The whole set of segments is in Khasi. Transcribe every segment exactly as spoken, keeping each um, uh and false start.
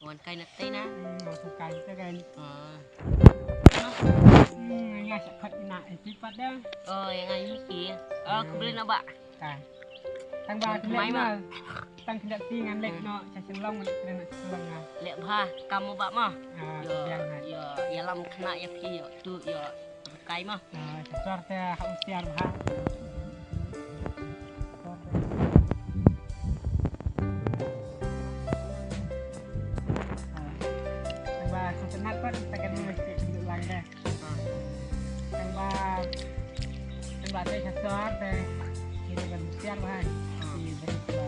Wan kai na tei na. Hmm, wan kai te kan. Ah. Hmm, nga sa khat na eti pat da. Oh, yang ai miki. Oh, kebeli na ba. Ka. Tang ba mai ma. Tang kena ti ngan lek no, sa sing long ngan kena sing long nga. Lek bha, kamu ba ma. Ah, yo, yang hai. Yo, ya lam kena ya pi yo, tu yo. Kai ma. Ah, sa sor te ha usiar bha. Ah, ba sa senat pat ta kan mesti lang deh. Tang ba, tang ba te ka sor te, ini kan siar bha. Ini beri ba,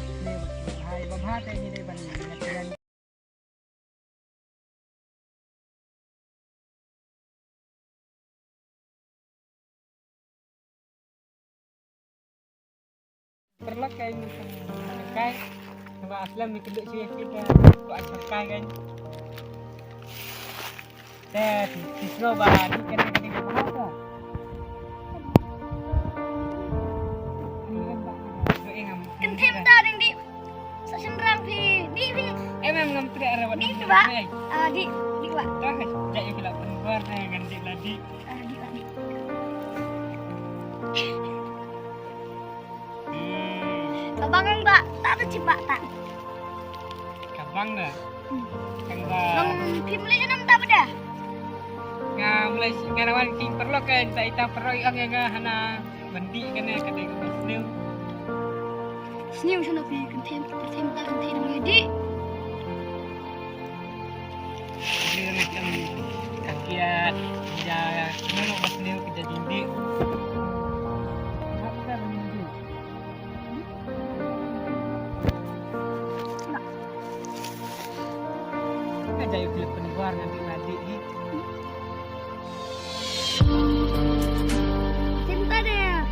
ini beri ba, ba bha te ini beri ba. Perlok kai ni kai. Ba aslam ni keduk sih kita. Ko aslam kai kan. Te, ti sro ba ni kena kena kena apa? Kan tem ta ding di. Sa shin rang phi di phi. Em em ngam tre re wat. Di tu ba. Ah, di di ba. Dah, dah ya kila pun bar te ngan di lagi. Ah, di ba di. Hmm. Ka bang ba ta ta chip ba ta. Ka bang da. Hmm. Ka bang. Bang phim lei janam ta ba da. Nga mlei nga rawan king perlok kan ta ita perlok ong nga hana mandi kan ka dei ka sniu. Sniu shano phi kan them kan them ta kan them ngi di. Ka kiat ja nunu mas nil ka ja dindi. Ka ja yu klip penguar ngan di madi ni. Cinta deh.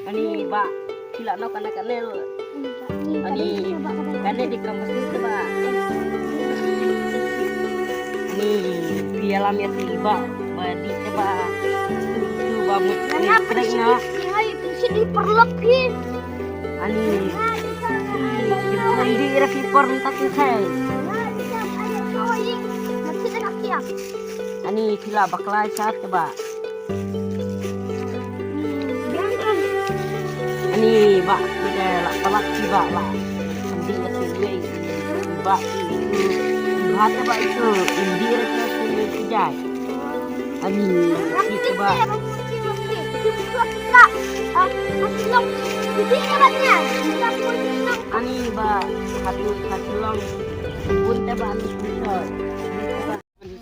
Ani ba, kila no kana kanel. Ani kane di kampas ni ba. Ani pia lam ya ti ba, ba di ba. Tu ba mut ni krek na. Hai, tu si di perlok ki. Ani. Ani ira ki por minta tu sai. Ani pila bakla sat ba. Ani ba kita la palak ti ba la. Indi ati wei ba itu. Ba ta ba itu indi ira kita sini kijai. Ani kita ba. Ani ba hatu hatu long. Pun ta ba ani kita.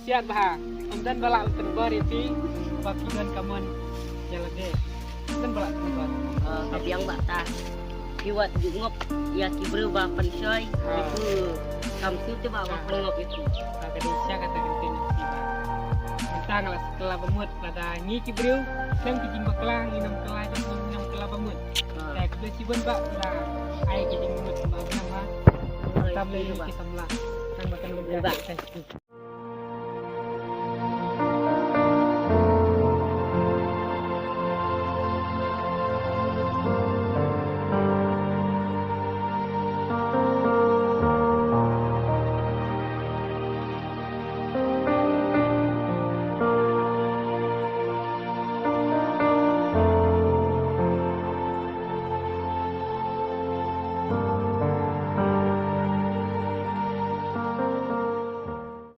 Siat bha, ym don ba lah pynbor ïa phi ba phi don ka mon ïa lade. Ym don ba lah pynbor. Ah, ka biang ba ta. Phi wat ju ngop ïa ki briew ba pynshoi. Ah. Itu kam siew te ba, ba pynngop itu. Ah, ka dei sha kata ka ktien ïa phi ba. Mynta nga la kylla ba mut lada ngi ki briew, khlem ki jingbakla, ngi nym kylla, ngi nym kylla ba mut. Ah. Te khublei shibun ba, la ai ki jingbamut ba, ba. Tam lei ki samla. Tang ba kan ba.